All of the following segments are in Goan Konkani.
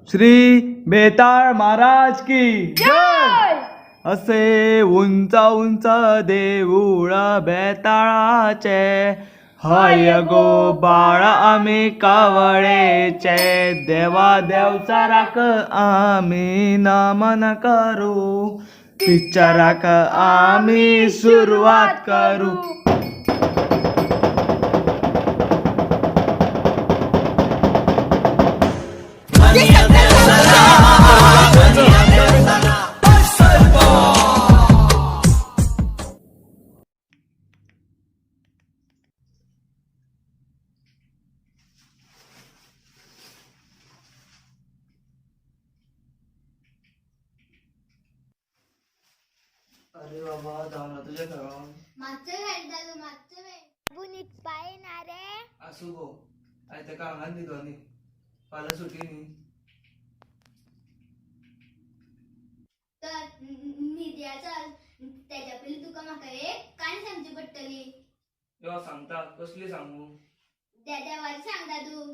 श्री बेताळ महाराज की जय. असे उंच उंच देऊळ बेताळाचे, हय गो बाळा आमी कवळेचे. देवा देवचाराक आमी नमन करू, पिक्चराक आमी सुरवात करू. अरे बाबा, धांवला तुझ्या घरान. मातशें खेळ दादू, मातशें खेळ. बाबू न्हिदपा येना रे. आसूं गो, आयज तेका हांगाच न्हिदो न्ही, फाल्यां सुटी न्ही. तर न्हिदया चल. तेज्या पयलीं तुका म्हाका एक काणी सांगची पडटली. यो सांगता, कसली सांगू? देवाची सांग दादू.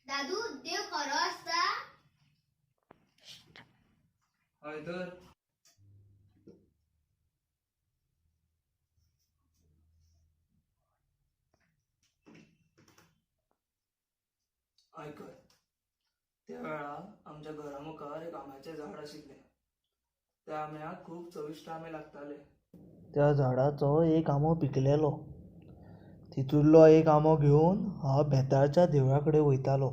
दादू, देव खरो आसता? हय तर. आयकय, त्या वेळार आमच्या घरा मुखार एक आंब्याचें झाड आशिल्लें. त्या आंब्याक खूब चविश्ट आंबे लागताले. त्या झाडाचो एक आंबो पिकलेलो. तितूंतलो एक आंबो घेवन हांव बेताळच्या देवळा कडेन वयतालो.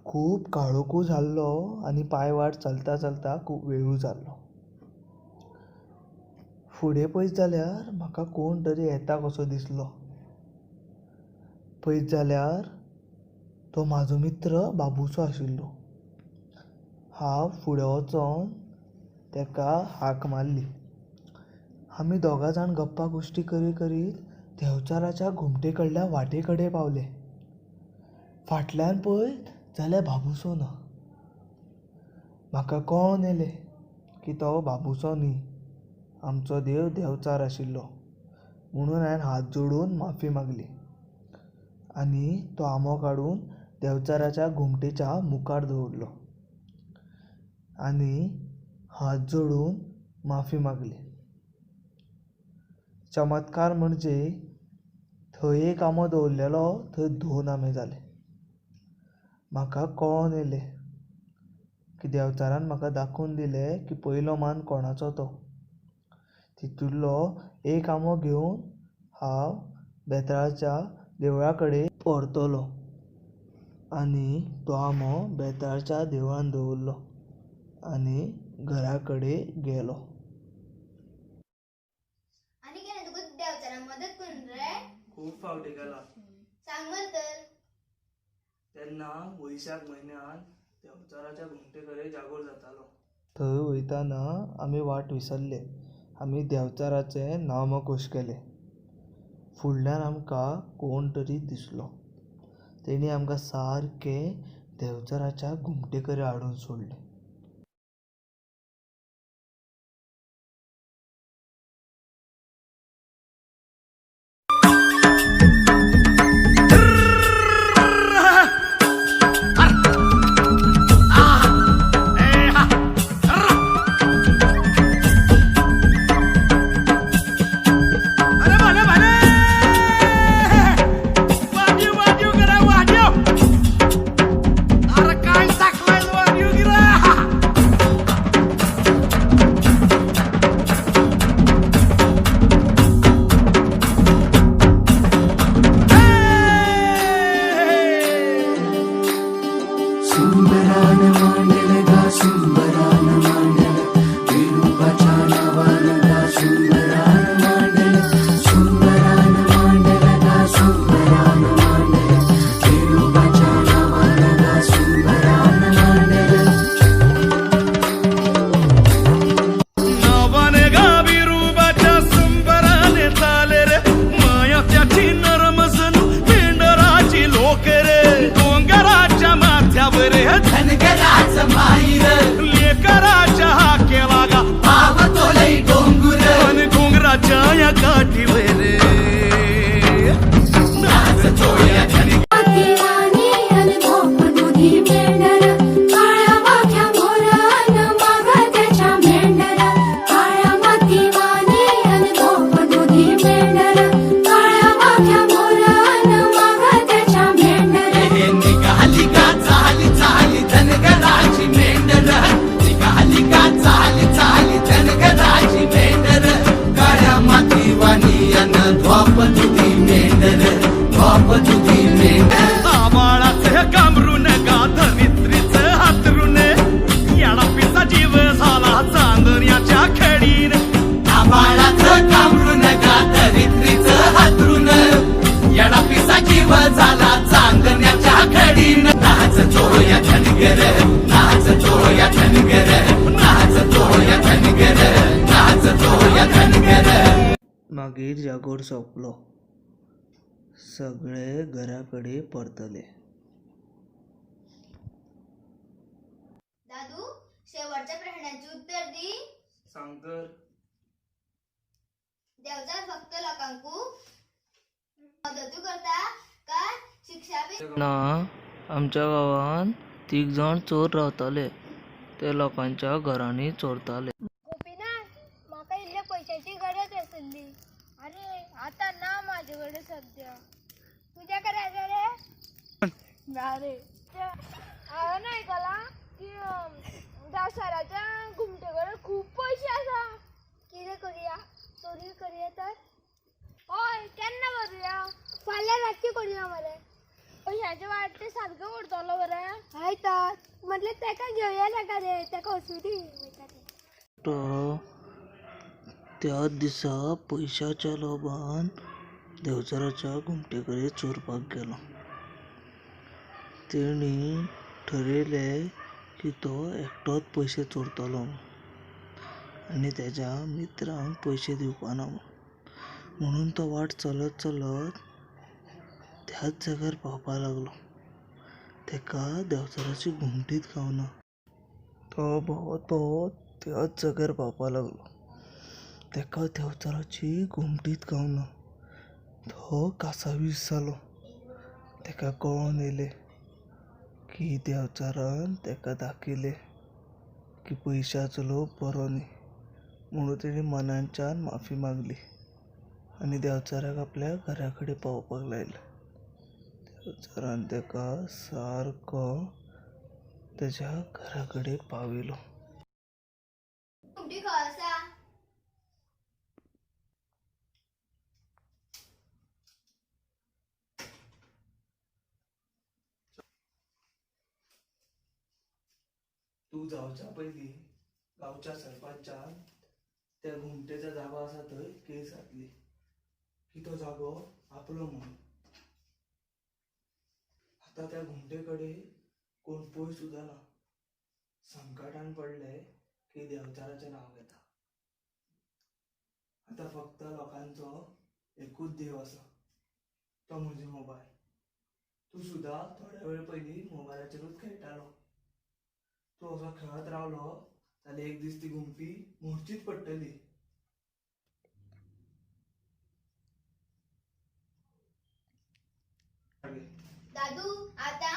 खूब काळोखूय जाल्लो आनी पांयवाट चलता चलता खूब वेळूय जाल्लो. फुडें पळयत जाल्यार म्हाका कोण तरी येता कसो दिसलो. पळयत जाल्यार तो म्हाजो मित्र बाबुसो आशिल्लो. हांव फुडें वचोन तेका हाक मारली. आमी दोगां जाण गप्पा गोश्टी करीत करीत देंवचाराच्या घुमटे कडल्या वाटे कडेन पावले. फाटल्यान पळयत जाल्यार बाबुसो ना. म्हाका कळोन येयलें की तो बाबुसो न्ही, आमचो देव देंवचार आशिल्लो. म्हणून हांवें हात जोडून माफी मागली आनी तो आंबो काडून देंवचाराच्या घुमटेच्या मुखार दवरलो आनी हात जोडून माफी मागली. चमत्कार म्हणजे थंय एक आंबो दवरलेलो थंय दोन आंबे जाले. म्हाका कळोन येयलें की देंवचारान म्हाका दाखोवन दिलें की पयलो मान कोणाचो तो. तितूंतलो एक आंबो घेवन हांव बेताळाच्या देवळा कडेन परतलो आनी तो आंबो बेताळच्या देवळान दवरलो आनी घरा कडेन गेलो. आनी केन्ना तुका देवचारान मदत करून रे? खूब फावटी केला. सांग मरे तर. तेन्ना वैशाख म्हयन्यांत देंवचाराच्या घुमटे कडेन जागोर जातालो. थंय वयताना आमी वाट विसरले. आमी देंवचाराचें नामकोश केलें. फुडल्यान आमकां कोण तरी दिसलो. तेणी आमकां सारकें देंवचाराच्या घुमटे कडेन हाडून सोडलें. अरे भले भले, वाढीव वाढीव करा वाढीव. अरे काय टाकलाय वाढीव गिरा. सुंदरान मांडल गा, सुंदरान मांडल, विरूपाच्या नावान गा, सुंदरान मांडल, सुंदरान मांडल गा, सुंदरान मांडल, विरूपाच्या नावान गा, सुंदरान मांडल. नावाने गा विरूबाच्या सुंदराने चाले रे, माया त्याची नरम जणू मेंढराची लोक रे. डोंगराच्या माथ्यावर रे धनगराच माईर लेकराच्या हाकेला गा पावतो लई डोंगुर, आणि डोंगराच्या या काठीवर रे नाचतोय धन अन मागीर जागोर सोंपलो. सगळे घरा कडेन परतले. दादू, शेवटच्या प्रश्नाचे उत्तर दी. सांग तर. देवचार फक्त लोकांकू मदतू करता काय शिक्षा बी? ना, आमच्या गांवांत तीग जाण चोर रावताले. ते लोकांच्या घरांनी चोरताले. गोपीनाथ, म्हाका इल्ले पयशांची गरज आसली. अरे आता ना म्हाजे कडेन सद्या. तुज्या कडेन आसा रे? ना रे. हांवें आयकलां की देवचाराच्या घुमटे कडेन खूब पयशे आसा. कितें करुया? चोरी करुया तर? हय, केन्ना करुया? फाल्यां रातची करुया मरे. पयशांचे वाट ते सारकें उरतलो मरे. हय तर, म्हटल्यार तेका घेवया नाका रे, तेका वचूं दी वयता ते. तो त्याच दिसा पयशाच्या लोभान देवचाराच्या घुमटे कडेन चोरपाक गेलो. तेणी ठरयलें की तो एकटोच पयशे चोरतलो आनी तेज्या मित्रांक पयशे दिवपाना म्हणून तो वाट चलत चलत त्याच जाग्यार पावपाक लागलो. तेका देवचाराची घुमटीच गावना. तो भोंवत भोंवत त्याच जाग्यार पावपाक लागलो. तेका देवचाराची घुमटीच गावना. तो कासावीस जालो. तेका कळोन येयलें की देवचारान तेका दाखयलें की पयशाचो लोभ बरो न्ही, म्हणून तेणी मनाच्यान माफी मागली आनी देवचाराक आपल्या घरा कडेन पावोवपाक लायलें. देवचारान तेका सारको तेज्या घरा कडेन पावयलो. घुमटी खंय आसा? तूं जावच्या पयलीं गांवच्या सरपंचान त्या घुमटेचो जागो आसा थंय केस घातली की तो जागो आपलो म्हणून. आतां त्या घुमटे कडेन कोण पय सुद्दां ना. संकटान पडले की देवचाराचें नांव घेता. आतां फक्त लोकांचो एकूच देव आसा, तो म्हणजे मोबायल. तूं सुद्दां थोड्या वेळ पयलीं मोबायलाचेरूच खेळटालो. तूं असो खेळत रावलो जाल्यार एक दीस ती घुमटी मोडचीच पडटली. दादू, आतां